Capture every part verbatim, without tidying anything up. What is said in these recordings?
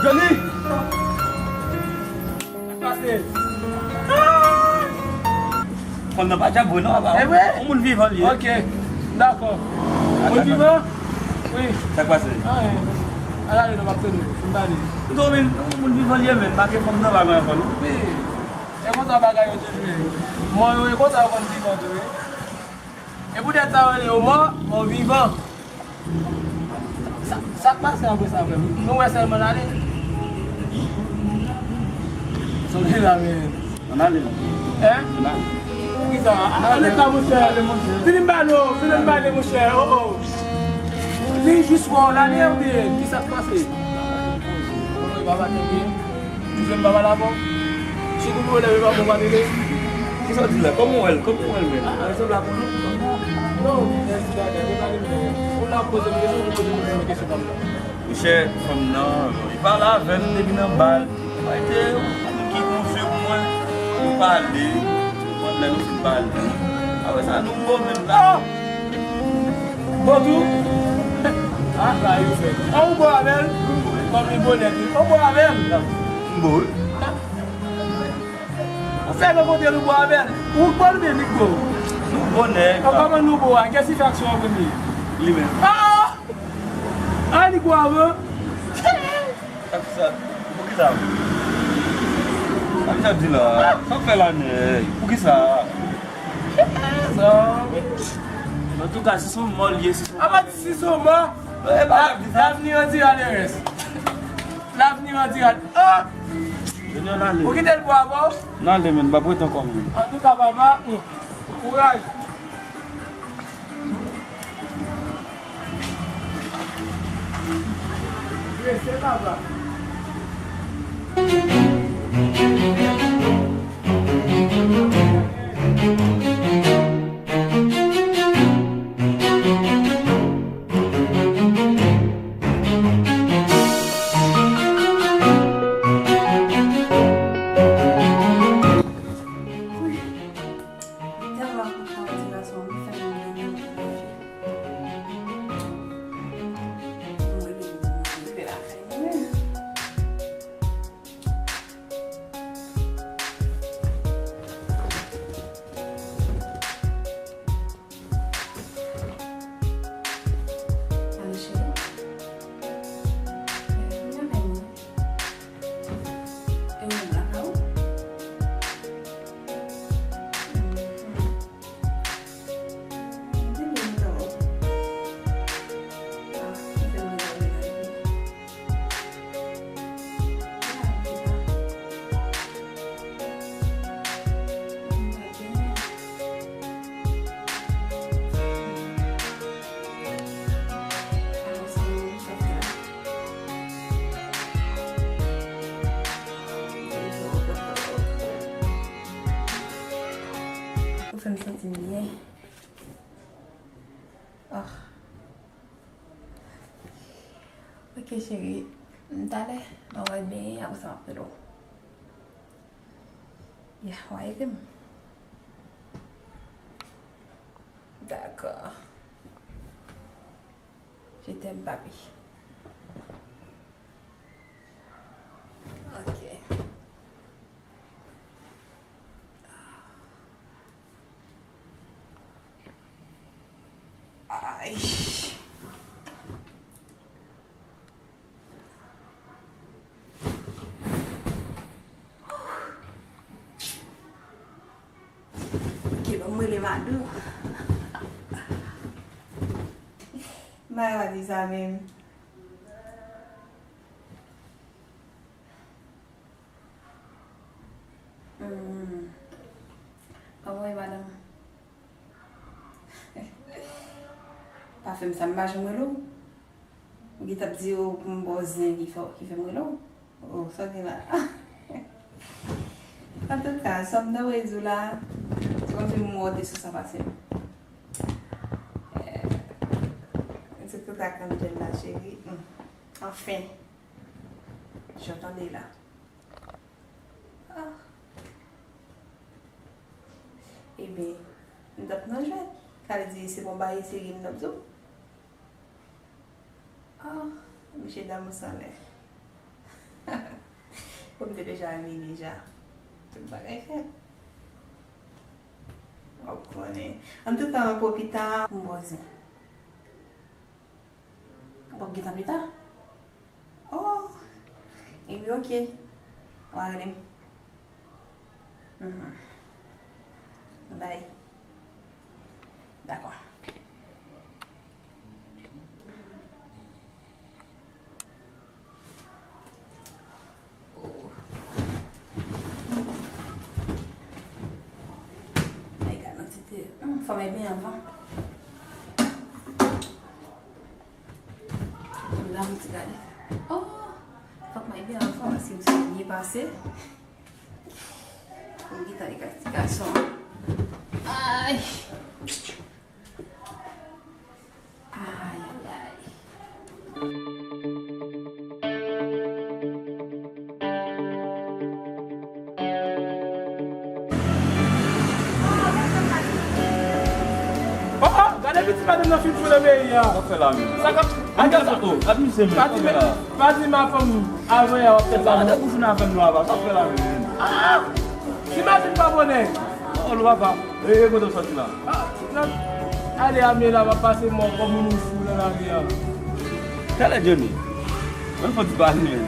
Johnny! Sa k pase? Fanm nan pa djab vre non, apa. E vre? Yon moun vivan li ye. Ok. Dakò. Moun vivan? Wi. Sa k pase? Anyen. Al ale non, m ap tann ou. Fin pale. Yon moun vivan li ye, men pa gen fanm nan pa gen fanm. Wi. E konsa bagay yo toujou ye. Mò yo, e konsa yo konn vivan tou, wi. E poutèt sa yo rele yo mò, mò vivan. Sa, sa k pase apre sa, frè m? Nou wè sèlman l ale? Sonje la, men. Ann ale. Hein? Ann ale. Poukisa? Ann ale. Ann ale, monchè. Vini m pale w, vini m pale, monchè. Oh, oh. Li jis wè w la, li oubyen kisa k pase? Papa kenbe. Ou jwenn papa la bon? Si ou gen pwoblèm, e pa bon, pa rele. Kisa w di la? Kòman w wè l? Kòman w wè l menm? Ah, li sanble ak yon lòt fanm. Non, men si bagay, li pa rele. Ou la poze m kesyon, ou poze m kesyon pa m la. Monchè, fanm nan, li pale avè m depi nan bal. Li te yon moun ki konfye pou mwen. Nou pale, nou konn lè nou fin pale. Apre sa, nou bon menm la. Bon tou? Ah, sa yo fè. An ou bon avè l? Kòm li bonè tou. Ou bon avè l? M bon, wi. Ou fè rankontre nou bon avè l? Ou bon oubyen li bon? Nou bon nèg. An kòman nou bon a? Kèsi faksyon an premye? Li menm. Ah! Ah, li bon avè l? Sa ki sa? Poukisa? Sa ki sa di la? Sa w fè la nèg? Poukisa? Sa. Antouka, si se yon mò l ye, si se yon... Apa si se yon mò? Lavni an dira le rès. Lavni an dira. Ah! Ou kite l pou avè w? N ale, men, m p ap ret ankò, men. Antouka, papa, kouraj. Rete la, papa. Wi. Li tèlman kontan di gason an, li fè m vin nan manje. Mwen menm, mwen rive lakay mwen. Alo, cheri. Vin lakay mwen. E ou menm lakay ou? Ou fè m santi m byen. Ah. Ok, cheri. M talè, mwen pral benyen, apre sa m ap rele w. Yeah, w a ede m. Dakò. Je t'aime, papi. Ok. Ay. Ki lè m rele madanm? Mwen pa di sa menm. Hmm. Kòman w ye, madanm? Pa fè m sa, m pa janm rele w. Ou gentan ap di yo pou m ba w zen ki fè, ki fè m rele w. Oh, sa w gen la? Antouka, sa m ta voye di w la, se kòmsi m wè w te sou sa pase m. Eh, se tout ak Angel la, cheri. Hmm. Anfen. Jan w tande la. Ah. Ebyen, m t ap nan jwèt. Sa vle di se bon bagay serye m t ap di w. Ah, mesye damou san lè. Bon, m te deja vini deja. Tout bagay fèt. W ap konnen. Antouka, mwen pwofite pou m poze. W ap gentan pita? Oh! Ebyen, oke. W a rele m. Mhm. Bye. Dakò. Oh. Ay, gad kantite. Hmm, fò m byen anvan. Fò m dam ti gade. Oh, fòk m byen anvan, paske m se byen pase. Pou m gentan gade ti gason an. Ay. Ay, ay, ay. Oh, oh, gade pitit madanm nan fin foule peyi a. Sa k ap fè la menm? Sa k ap, a, gade sa. Oh, gade misye menm. Sa k ap fè la? Pa di m a fanm avè a w ap fè sa, non. Gade bouch ou nan afè m nou ava. Sa k ap fè la menm? Ah! Ti madanm pa bonè. Oh, lwa pa. E, e, kote w sòti la? Ah, nan, ale a, men la, m ap pase mò kòm moun ou fou nan lari a. Talè Johnny. Mwen fò ti pale, men.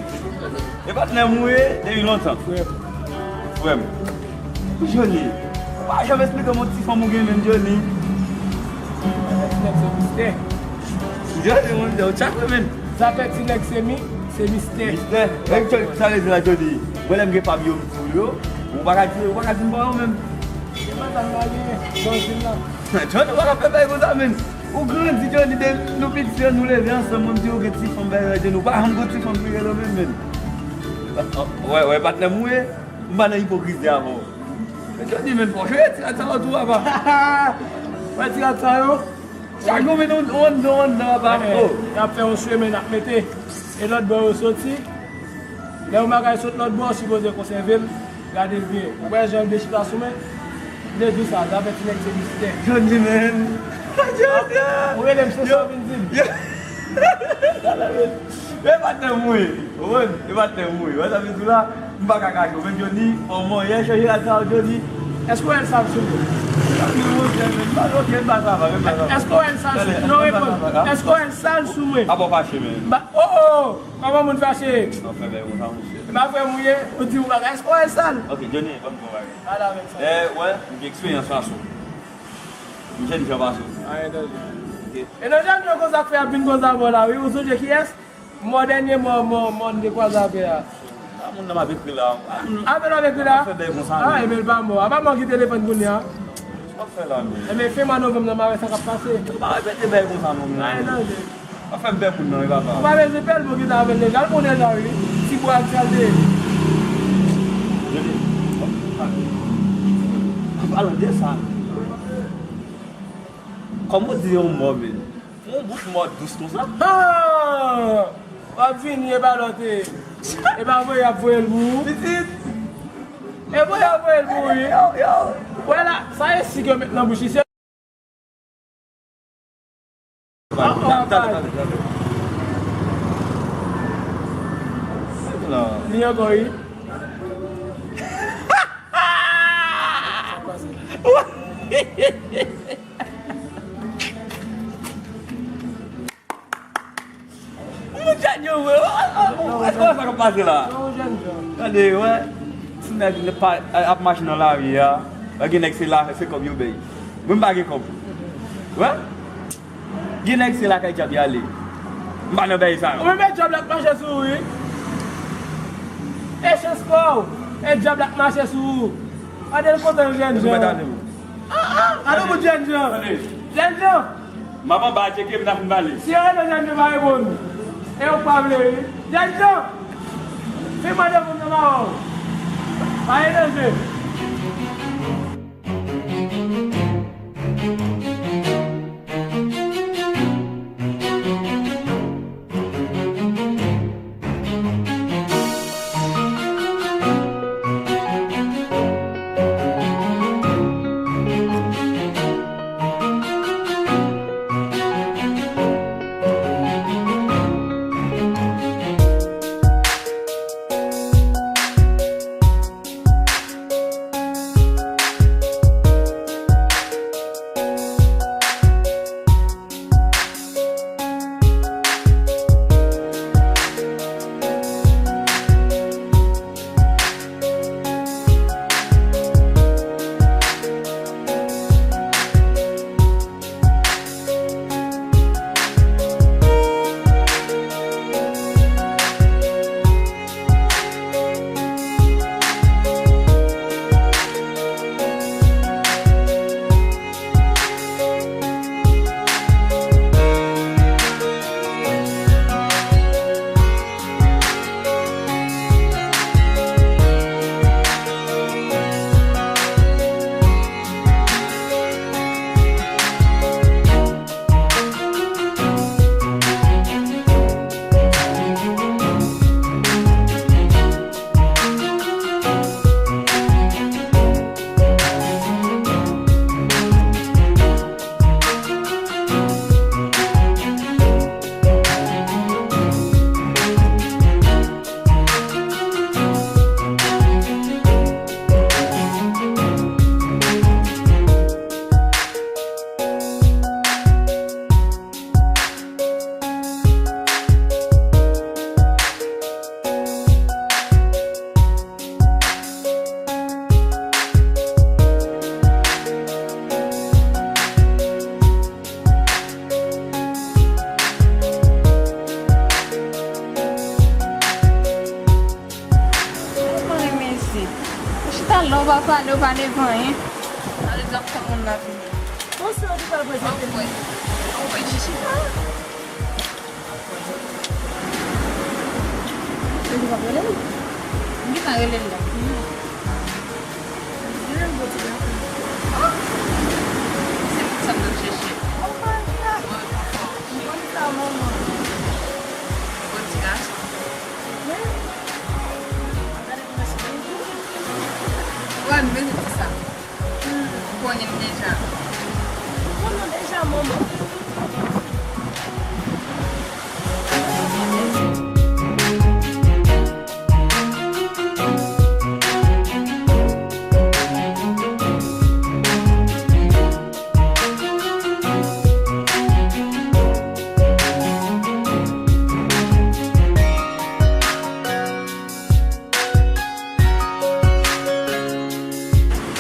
E patnè m ou ye depi lontan. Frè m. Frè m. Johnny, ou pa janm esplike m yon ti fanm ou gen menm, Johnny. Ti nèg se mistè. Johnny, mwen, ou tchak, men. Zafè ti nèg se mi, se mistè. Mistè. Sa vle di la, Johnny. Mwen, lè m gen pa m yo, m di w yo. Ou pa ka di, ou pa ka di m pa yo menm. Se madanm la genyen, Donzil la. Johnny, ou pa ka fè bagay konsa, menn. Ou grandi, Johnny, de nou piti, nou leve ansanm, mwen m di ou gen ti fanm bagay, Johnny. Ou pa janm gon ti fanm ki rele w menm, menn. Wè, wè, patnè m ou ye, m pa nan ipokrizi avè w. Men Johnny, menn, fò w chanje ti rad sa yo tou, papa. Wè ti rad sa yo? Chak jou, menn, on, on, on, on, papa. Oh. Y ap fè yon sou, menn, ap mete. E lòt bò yo soti. Lè yon bagay sot lòt bò, w sipoze konsève l, gade l byen. Ou wè jan l dechita sou men? M te di w sa, zafè ti nèg se mistè. Johnny, man. Johnny! Ou rele m, se sa w vin di m. Yo! E patnè m ou ye. Ou konprann? E patnè m ou ye. Wè sa m vin di w la? M pa ka kache w. Men Johnny, fò w manyen chanje rad sa yo, Johnny. Èske w wè l sal sou mwen? Johnny, monchè, men, pa, ok, pa sa va, men pa sa va. Èske w wè l sal sou mwen? Non, reponn. Èske w wè l sal sou mwen? Apa w fache, men. Ba, oh, oh! Kòman moun fache? Anfen, men, konsa, monchè. E pa frè m ou ye, ou di ou bagay, èske w wè l sal? Ok, Johnny, ban m bon bagay. Al avèk sa. Eh, wè, m gen eksperyans fason. M jènjan fason. Anyen danje. Ok. E nan jènjan konsa k fè ap vin konsa avè w la, wi. Ou sonje kiyès? Mò dènye mò, mò, mò n te kwaze avè a. A, moun nan m ap ekri la. Avè l w ap ekri la? Fè bèl konsa, a, men. Ebyen, l pa mò. A pa mò ki telefòn kounye a. Sa w ap fè la, men? Ebyen, fen mwa novanm nan, m a wè sa k ap pase. Ou pa repete bèl konsa, non, men. Anyen danje. Pa fè m pè moun nan, wi, papa. Ou pa bezwen pè l, bon, ki ta avè l deja. L bon deja, wi. Ti bwa ak sal de. An palan de sa, kòman w di yon mò, men? Yon bouch mò dous konsa? Ah! W ap vini, e pa lòt, e, e pa voye y ap voye l pou ou. Pitit! E voye y ap voye l pou ou, wi. Yo, yo. Wè la, sa e sik yo met nan bouch li, se Tande, tande, tande, tande. Li ankò, wi. Moun sa yo vre. Èske w wè sa k ap pase la? Tande, wè. Ti nèg pa ap mache nan lari a. Gen nèg se la, se kòb yo bay. Mwen m pa gen kòb. Wè. Gen nèg se lakay dyab y ale. M pa nan bagay sa yo. Ou menm e dyab la k mache sou ou, wi. E chans pa w, e dyab la k mache sou ou. Gade l kontan, jènjan. Ah, ah, gade yon bout jènjan. Jènjan. M ap anba a tcheke, m ta fin pale. Si yo rele jènjan pa reponn. E yo k pa vle, wi. Jènjan. Fin mande moun nan mawon. Pa gen danje. Talè w pa pale, w pa leve anyen. Alè, w ap fè moun la vini. Bon, se ou ki pral prezante m. Anpwen. Anpwen, chichi. Ou gentan rele l? M gentan rele l la. Rele l bò ti gason. Se pou sa m t ap chèche. Oh my God. Mwen konn sa, manman. Bò ti gason. Wi. Gade kòman se bèl. Wè, m bezwen di sa. Ou konnen m deja. Ou konnen w deja, manman.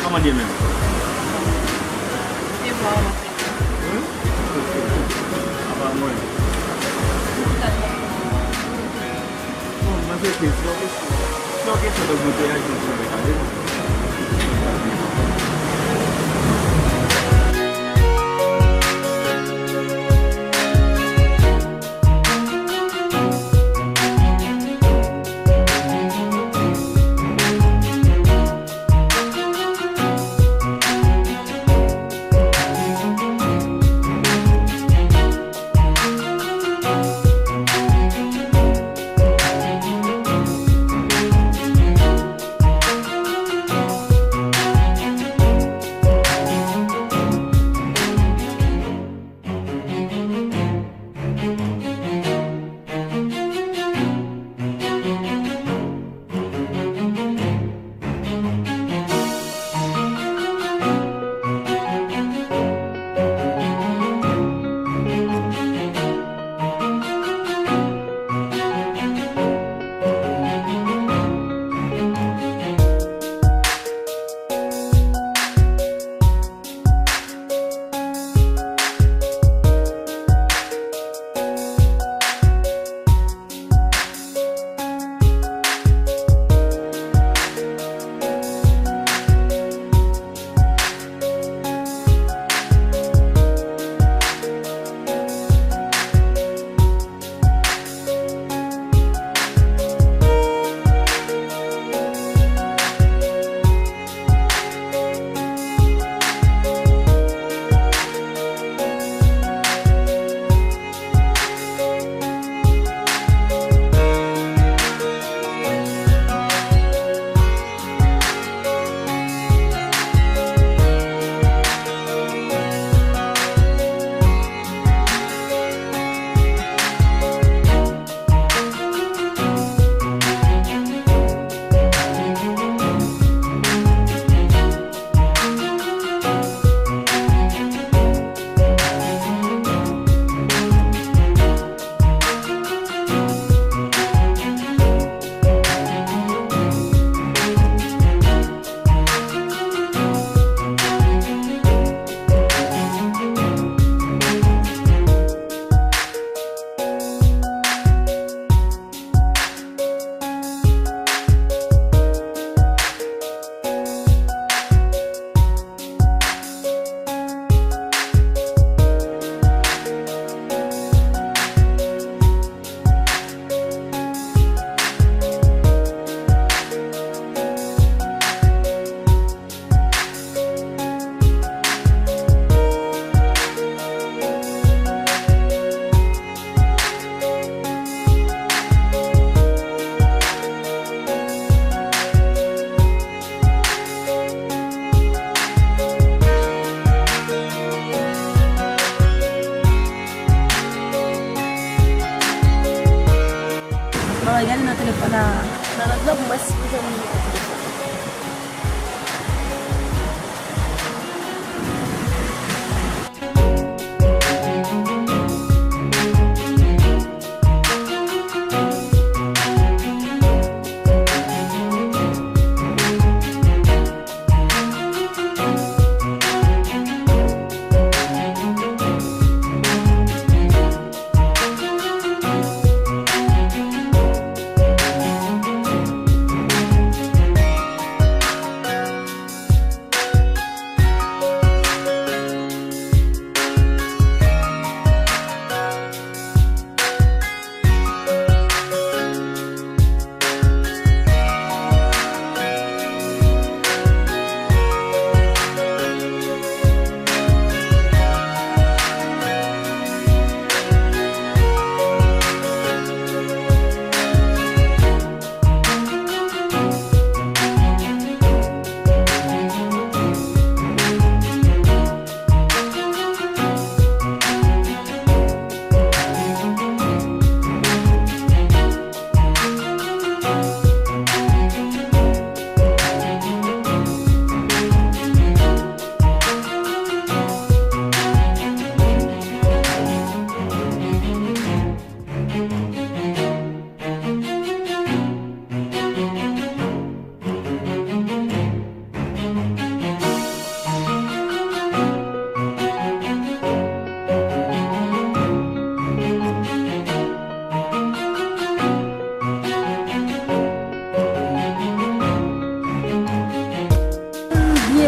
Kòman ye menm? Se bon, mwen fè. Apa mwen. Bon, mwen se ke se yon kesyon, se yon kesyon de bouteyaj nou pral gade.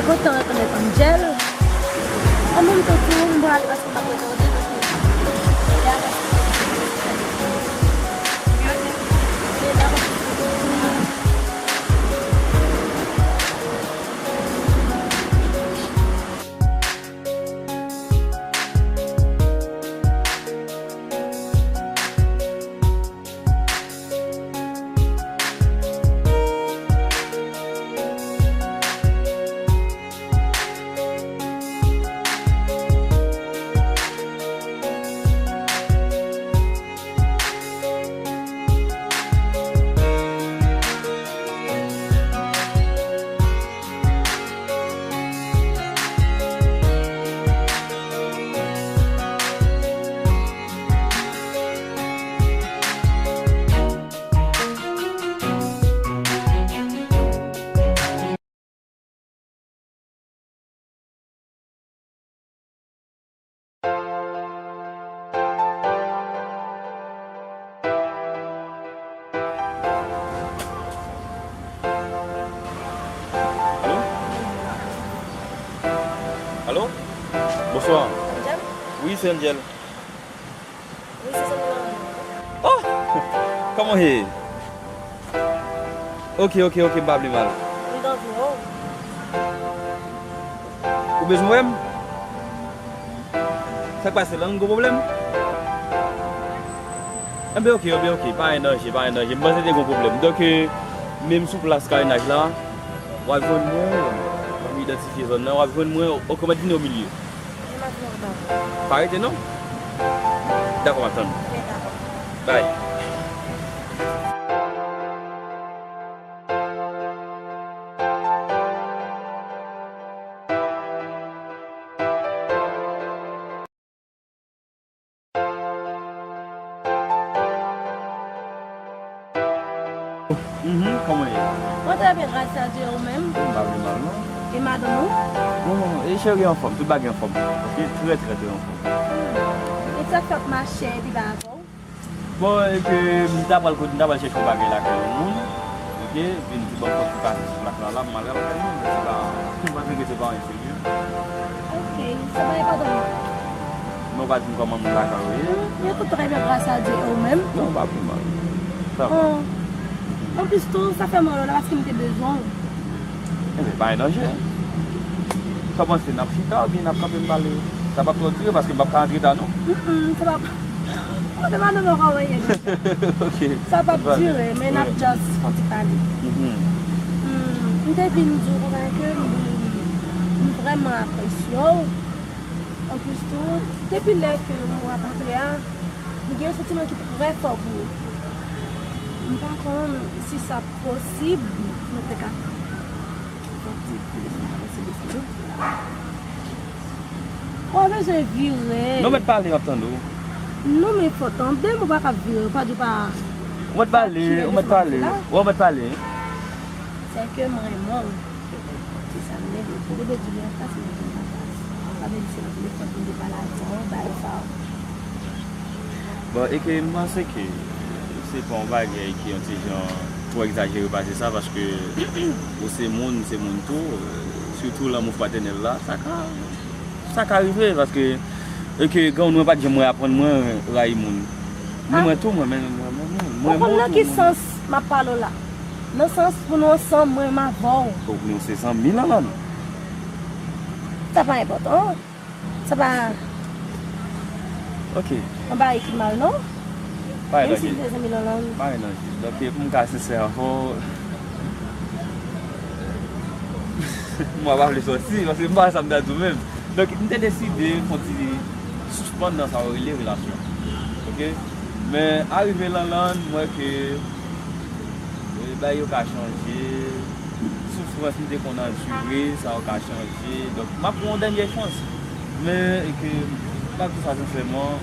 Kontan rekonèt Angel. An menm tan tou, m pral paske m pa kontan Angel, paske Alo? Alo? Bonswa. Angel? Wi, se Angel. Wi, se zanmi Lanlan. Oh! Kòman w ye? Ok, ok, ok, m pa vle mal. M t anvi wè w. Ou bezwen wè m? Sa k pase la, nou gen pwoblèm? Enben, ok, enben, ok, pa gen danje, pa gen danje. M panse te gen pwoblèm. Donk, euh, menm sou plas Karenaj la, w ap jwenn mwen, m ap idantifye zòn nan, w ap jwenn mwen, ok, m ap vini o milye. Pare te non? Dakò, m ap tann ou. Bay. Mhm, kòman w ye? Mwen trè byen, gras a Dye, ou menm? M pa vle mal, non. E madanm ou? Non, non, non, e cheri anfòm, tout bagay anfòm. Ok, trè, trè, trè anfòm. Hmm. E sa k fè w ap mache epi pa avè w? Bon, e ke m ta pral kote, m ta pral chèche yon bagay lakay yon moun. Ok, epi m di, bon, fòk m pase sou plas la, la, m al lakay moun, men se pa, m panse ke se pa yon enferyè. Ok, sa pa enpòtan. Men w pa di m kòman moun lakay ou ye? Hmm, yo tout trè byen, gras a Dye, e ou menm? Non, pa pi mal. Sa va. Oh. Anplis tou, sa fè m rele w la paske m te bezwen w. Enben, pa gen danje. Sa w panse, n ap chita oubyen n ap kanpe n pale? Sa p ap twò dire paske m p ap ka antre ta, non. Mm, mm, sa p ap, mwen te pa nan mwen kòmanse. Ok. Sa p ap dire, men n ap just fè yon ti pale. Mhm. Mm, m te vin di w konsa ke m, m vrèman apresye w. Anplis tou, depi lè ke nou ap antre a, m gen yon santiman ki trè fò pou ou. M pa konn si sa posib, nou te ka fè yon ti desann, avanse, desann. Ou pa bezwen vire. Non, mèt pale, m ap tande w. Non, men fò tande m, ou pa ka vire, ou pa di w pa. Ou mèt pale, ou mèt pale. Ou mèt pale. Se ke m renmen w. Se sa m vle di. Ou te di li anfas, men li pa anfas. Sa vle di se nan telefòn pou m te pale avè w, bay ou sa. Bon, e ke m panse ke se pa yon bagay ki yon ti jan twò egzajere pase sa, paske ou se moun, m se moun tou, euh, sitou lanmou fratènèl la, sa ka, sa ka rive, paske e ke granmoun mwen pa t janm aprann mwen rayi moun. Men mwen tou, mwen, men mwen, mwen, mwen, mwen, ou konn nan ki sans m ap pale w la? Nan sans pou nou ansanm, mwen menm avè w. Donk nou se zanmi, Lanlan. Sa pa enpòtan. Sa pa, ok, yon bagay ki mal, non? Pa gen danje. Menm si m te zanmi Lanlan. Pa gen danje. Donk, pou m ka sensè avè w, mwen pa vle sòti, paske m pa wè sa m ta di w menm. Donk, m te deside fè yon ti sispann nan sa yo rele relasyon. Ok? Men, arive Lanlan, m wè ke, e, bagay yo ka chanje, soufrans m te konn andire, sa yo ka chanje. Donk, m ap pran yon dènye chans. Men, e ke, m ap di sa sensèman,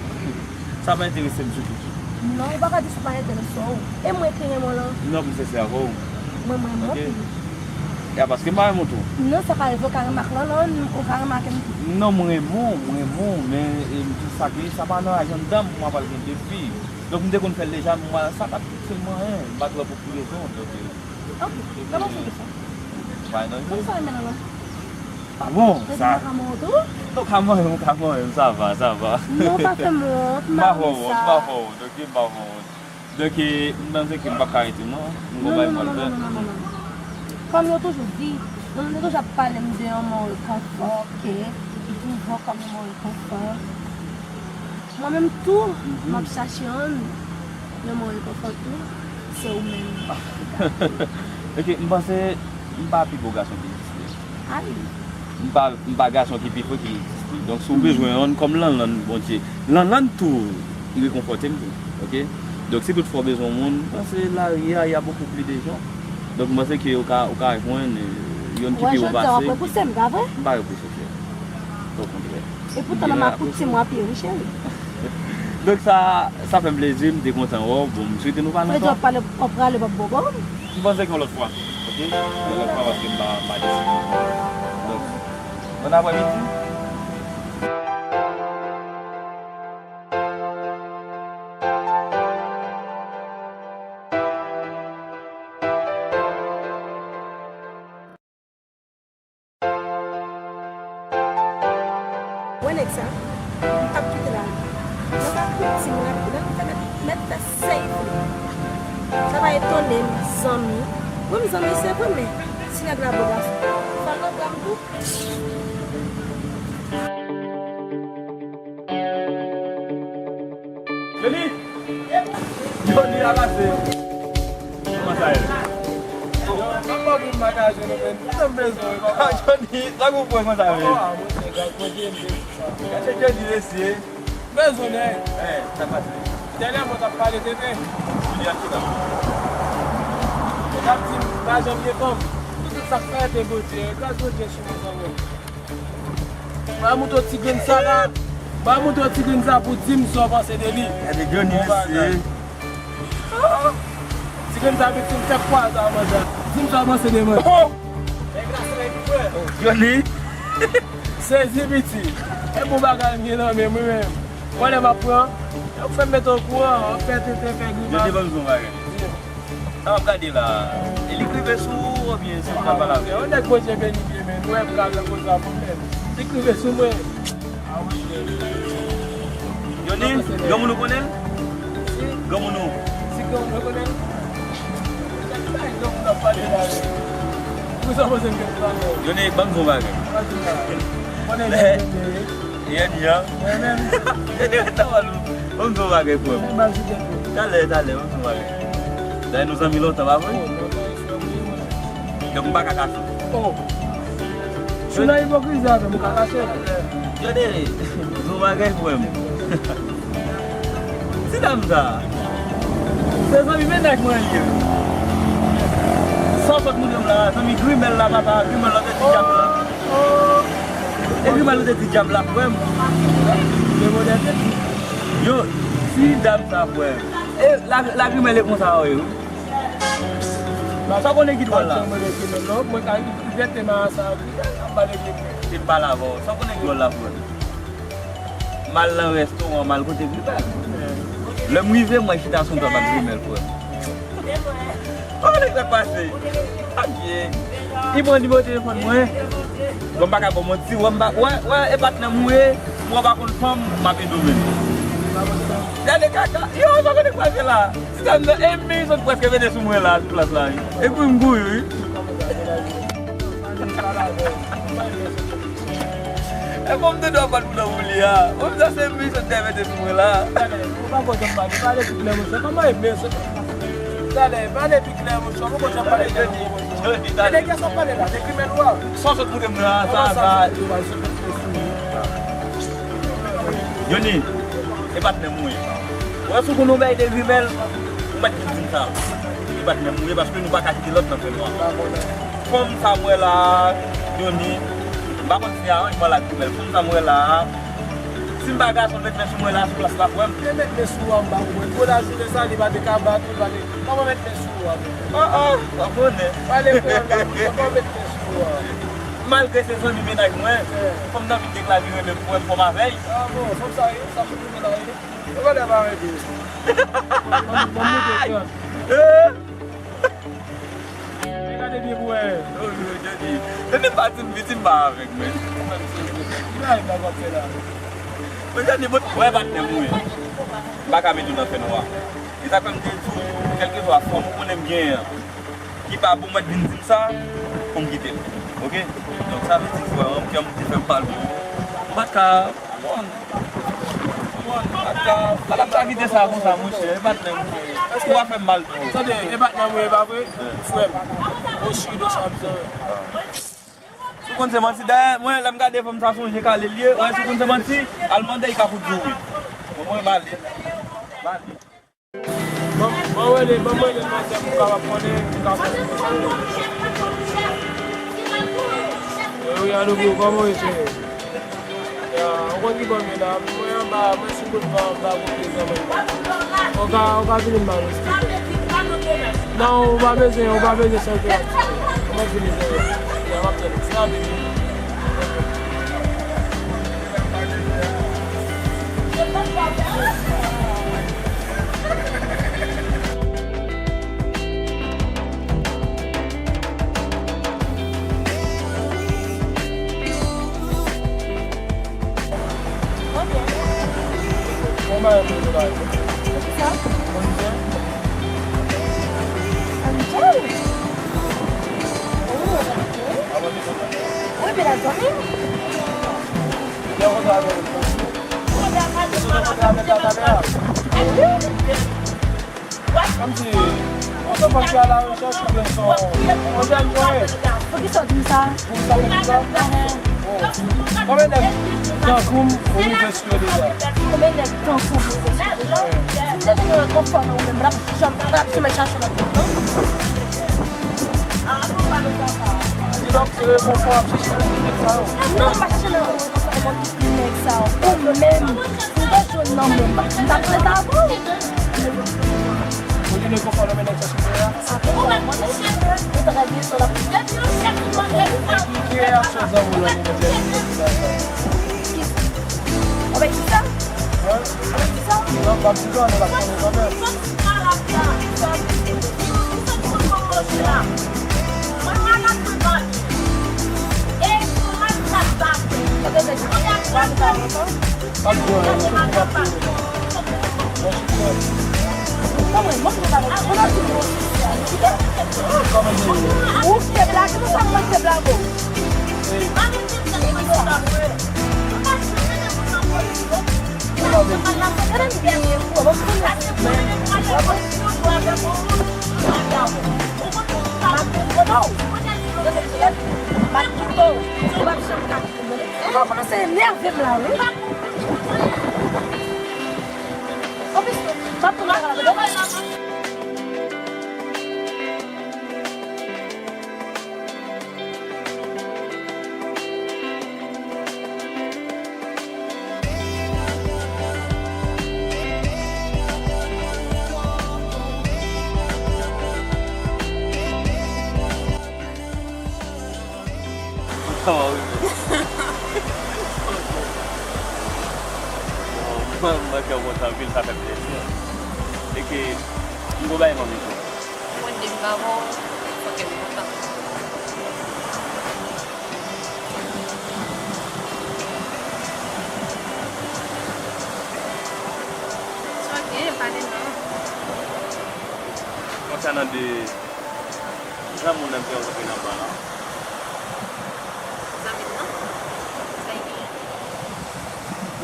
sa pa enterese m ditou. Non, ou pa ka di sa pa enterese w. E mwen ki renmen w lan. Non, pou m sensè avè w. Mwen, mwen, mwen. Ok? E a paske m pa renmen w tou. Non, sa ka rive, ou ka renmen ak Lanlan, ou ka renmen ak m tou. Non, mwen renmen w, mwen renmen w, men, e, m di sa ke sa pa nan ajandan m pou m ap al gen de fi. Donk, m te konn fè l deja, men sa pa t itil mwen anyen, m pa t wè pou ki rezon, donk, e, ok, n ap fè sa. Pa nan. Konn sa renmen Lanlan? Ah bon, sa. Ou ka manyen w tou? Non, ka manyen m, ka manyen m, sa va, sa va. Non, pa fè m wont, m pa renmen sa. M pa fè w wont, m pa fè w wont, ok, m pa fè w wont. Donk, eh, m panse ke m p ap ka rete non, m gon bagay pou m al fè. Non, non, non, non, non, non. Kòm yo toujou di, moun yo toujou ap pale m de yon mò rekonfò, ok, ki toujou kòm yon mò rekonfò. Mwen menm tou, m ap chache yon, yon mò rekonfò tou, se ou menm. Ok, m panse m pa pi bo gason ki egziste. Ay. M pa, m pa gason ki pi fre ki egziste. Donk, si w bezwen yonn, kòm lanlann, Bondye, lanlann tou, li rekonfòte m tou. Ok? Donk, si toutfwa w bezwen yon moun, m panse lari a, y a beaucoup plus de gens. Donk, m panse ke ou ka, ou ka jwenn, eh, yonn ki pi wo pase. Wè, jodi a w ap repouse m, pa vre? M pa repouse w, cheri. Okontrè. E poutan, nan m ap pouse m w ap ye, wi, cheri. Donk, sa, sa fè m plezi, m te kontan wè w. Bon, m swete nou pale ankò. Jodi a w ap pale, w ap prale, w ap bo bò. M panse ke yon lòt fwa, ok? Yon lòt fwa paske m pa, m pa deside. Donk, bon aprèmidi. Wè nèg sa, m p ap kite l ale. Nan ka koutim la, lè l fè mèt, mèt fè sa l vle. Sa pa etone m, zanmi. Wi, m zanmi, se vre, men si nèg la bo gason, fò l nan bra m tou. Johnny! Johnny, la pase. Kòman sa ye? Yo, kòman pou m pa ka jwenn ou, men? Kisa m bezwen, papa? Ah, Johnny, sa k ou pran konsa, men? Ah, monchè, gad, Bondye, m te di sa. Gade Johnny, mesye. M bezwen nèg. Eh, sa pase? Dènyèman, w t ap pale tenten. Jodi a, kisa? Ou t ap di m, pa janm gen fanm. Tout sa k fè te Bondye, gras Bondye sou mwen, zanmi. Mwen montre w ti grenn sa la. Mwen montre w ti grenn sa pou di m sa w panse de li. Gade Johnny, mesye. Ti grenn sa piti m fè kwaze a manje. Di m sa w panse de mwen. Oh! Johnny. Sezi piti. E bon bagay m gen nan men m, wi, men. Mwen lè m ap pran, yo fè m mete okouran, w ap fè tenten, fè grimas. Johnny, ban m di w yon bagay. Sa w ap gade la, e li k rive sou ou oubyen se ou k pral pale avè l? Yon nèg Bondye beni byen, men nou wè m ka nan koze a pou mwen. Li k rive sou mwen. Johnny, granmoun ou konnen l? Si. Granmoun ou? Si granmoun mwen konnen l. Granmoun ap pale la. Pou sa poze m kèk bagay. Johnny, ban m di w yon bagay. Konnen l. Yè ni an. Mwen menm. Yè ni an, ban m di w yon bagay, frè m. Talè, talè, ban m di w yon bagay. Dayè nou zanmi lontan, pa vre? Donk m pa ka kache w. Oh. Si w nan ipokrizi avè m, ou ka kache l. Gade, di w yon bagay, frè m. Ti dam sa, se zanmi mennaj mwen li ye. Sa w sot montre m la, zanmi grimèl la, papa, grimèl lòt ti dyab la. E grimèl lòt ti dyab la, frè m. Yo, ti dam sa, frè m. E la, la grimèl e konsa, wi. Sa w konnen ki dwòl la? Mwen ka rete nan sa, ap pale de mwen. Se m pale avè w. Sa w konnen ki dwòl la, frè m? M al nan restoran, m al kote grimèl. Lè m rive, m wè chita sou yon tab ak grimèl, frè m. Oh, nèg sa k pase. Adye. Li pran nimewo telefòn mwen. Bon, m pa ka ba w manti, wè, m pa, wè, wè, e patnè m ou ye, m wè w pa konn fanm, m ap ede w menm. Gade kaka, yo, sa w konnen k pase la. Ti dam nan, e mi sot prèske pete sou mwen la, sou plas la, wi. Epi m kouri, wi. E bon, m te dwe bat pou nan wouli a. Bon, sa se mi sot te mete sou mwen la. Talè, ou pa kontan pale, pale pi klè, monchè. Kòman e, mesye? Talè, pale pi klè, monchè. Ou kontan pale de li. Jodi, talè. E de kiyès w ap pale la? De grimèl ou a? Sa w sot montre m nan, sa, sa. Johnny, e patnè m ou ye. Wè, si w konn yon bagay de grimèl, ou mèt vin di m sa. E patnè m ou ye, paske nou pa ka kite lòt nan fènwa. Fanm sa m wè la a, Johnny, m pa konn si se aranjman l ak grimèl. Fanm sa m wè la a, si m pa gason, l met men sou mwen la, sou plas la, frè m. Li met men sou ou a, m pa konprann. Gwo lajounen sa, li pa te ka bat ou, li pa te, kòman met men sou ou a, menm? Oh, oh, w ap konnen. Pale frè m, kòman met men sou ou a? Malgre se zanmi mennaj mwen, fanm nan vin deklare li renmen m, frè m, fò m avè l. Ah bon, fanm sa, wi, sa fout mwen la, wi. Yo pa lè pa renmen. Ban m, ban m montre w sa. Eh! Men gade byen pou wè. Oh, yo, Johnny. Tande pa di m vit, m pa avèg, men. Ki bagay w ap fè la? Mwen, tande, bon, wè, patnè m, wi. M pa ka mete w nan fè nwa. E sa k fè m te di w, kèlkeswa fòm ou konnen m genyen an, ki pa bon, mwen vin di m sa, pou m kite l. Oke? Donk, sa vle di, frè, kè m te fè m pale pou ou. M pa t ka, bon, bon, m pa t ka, m pa t ap ka kite sa konsa, monchè. E patnè m, ou pa fè m mal tou. Tande, e patnè m, wi, e pa vre? Frè m. Bon, cheri, de sa, Si w konn se manti, dayè, mwen, lè m gade fanm sa, se yon je kale l ye. Wè, si w konn se manti, al mande, li ka fout di w wi. Bon, mwen, m ale. M ale. Ban m, ban m rele, ban m rele l, maten, pou m kapab konnen, pou m kapab konnen. Wi, alo, bro, kòman w ye, cheri? Ya, ou konn ki bò m ye la? Mwen anba, mwen sou boulva anba kote zanmi m. Ou ka, ou ka vini m ba nou stick. Non, ou pa bezwen, ou pa bezwen sèvi ak stick. Mwen vini sèvi. Ya, m ap tann ou. Se rapid wi. Kòman e pou la? Poukisa? Poukisa? Angel? Oh, ok. Ou renmen la zanmi? Lè w kontre avè l, ou kontre avè l la talè a? Wi. Kòmsi, yon fanm ki a la rechèch oubyen se yon jèn jwè. Poukisa w di m sa? Pou sa fè konsa? Konbyen nèg tankou m ou rive sou yo deja? Konbyen nèg tankou m ou rive sou yo deja? Si m te genyen konfò nan ou menm, m t ap janm, m t ap janm chache lòt moun, non. Kidonk, se rekonfò w ap chache nan nèg sa yo? Non, m pa chache nan rekonfò nan nèg sa yo. Ou menm, si w te jwenn nan men m, m t ap rete avè w. Ou di rekonfò nan men nèg sa sou teren an? Ki reyaksyon zanmi w lan li mete? Anben, kisa? Anben, kisa? Non, pa di non, nou la konnen kanmenm. Pa di non, non, non, non. Ou te blage, nou sa mwen te blage w. M ap kite w. Ou pa janm ka kite m. Ou kòmanse enève m la, wi. Anplis, m ap pran bagay la. Kòman w rive? Bon, mwen, mwen fè w kontan anpil, sa fè m plezi. E ke m gon bagay m anvi di w. Mwen, depi m pa wè w, fòk ke m kontan. Sa gen, pale non. Konsènan de zanmi w nan ke w rankontre nan ban an. Zanmi m nan? Sa l genyen?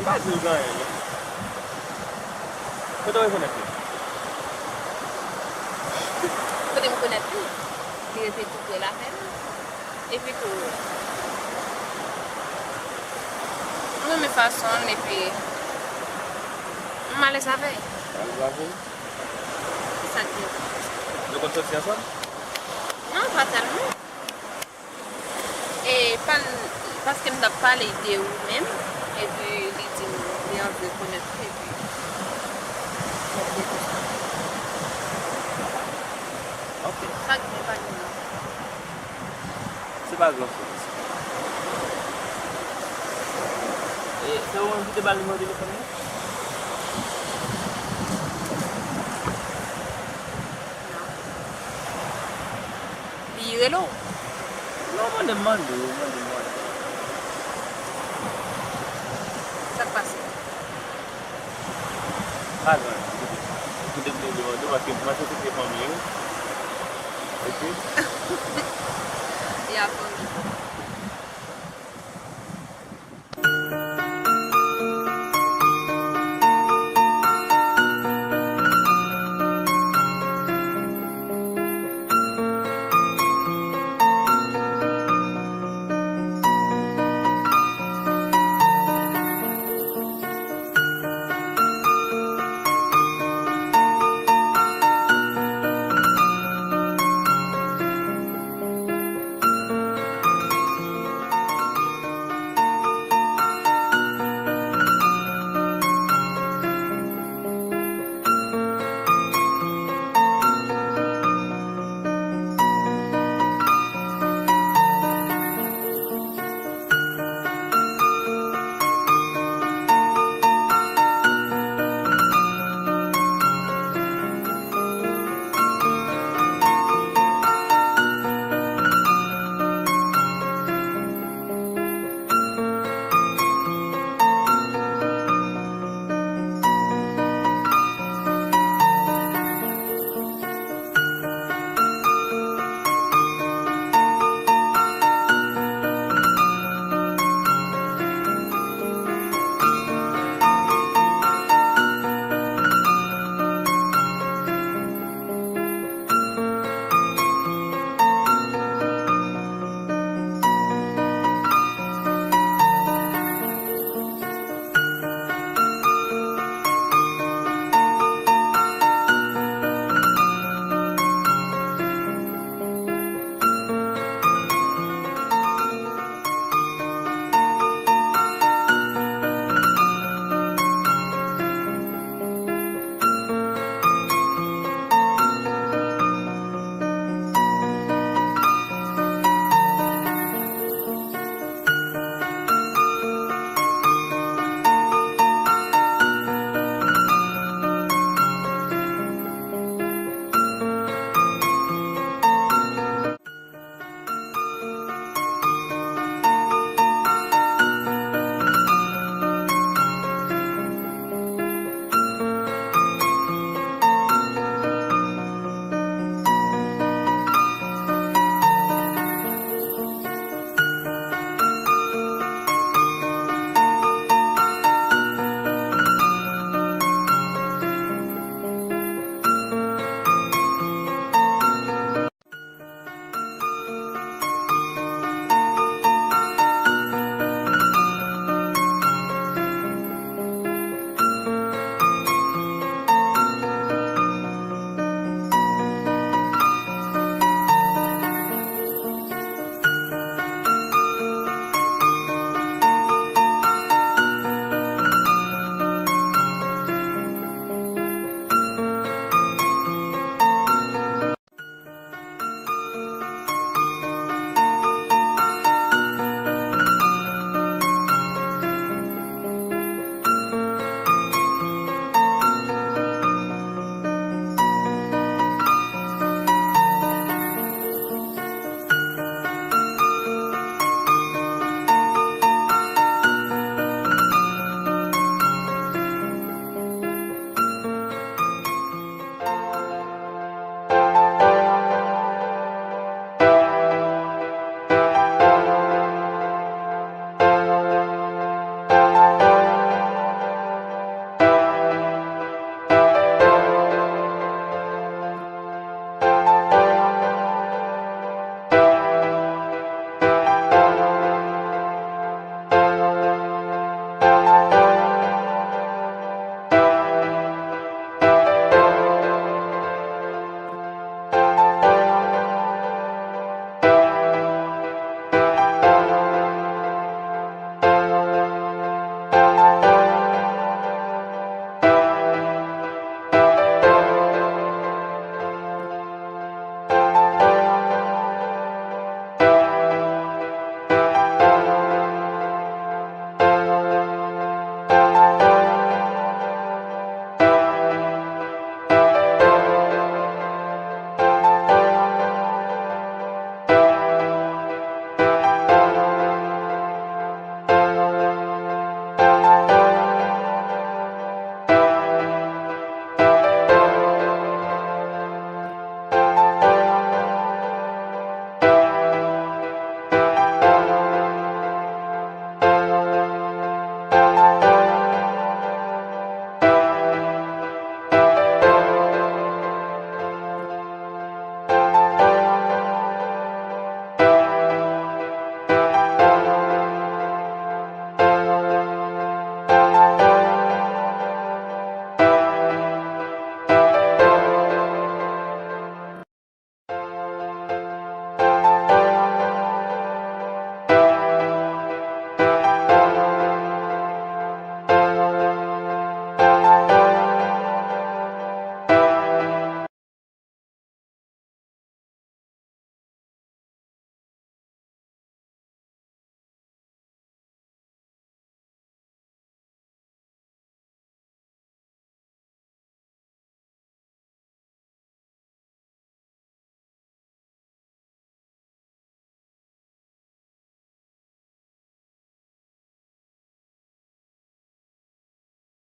M pa di l gen anyen, non. Kote w rekonèt li? Kote m konèt li? Li rete tou pre lakay mwen. Epi tou, m renmen fason l, epi m alèz avè l. Alèz avè l? Sa k gen? Nou konn soti ansanm? Non, pa tèlman. E pa, paske m t ap pale de ou menm, epi li di m li anvi rekonèt ou, epi m ap di tou sa. Ok. Sa k gen pa gen nan. Se pa gran fòs. E, se ou menm ki te ba l nimewo telefòn mwen? Non. Li rele w? Non, mwen Mande w, mande w, mande w. Sa k pase? Pa gen anyen, koute. Koute m te demande w paske m panse se te fanmi w. Ok? E a fanmi.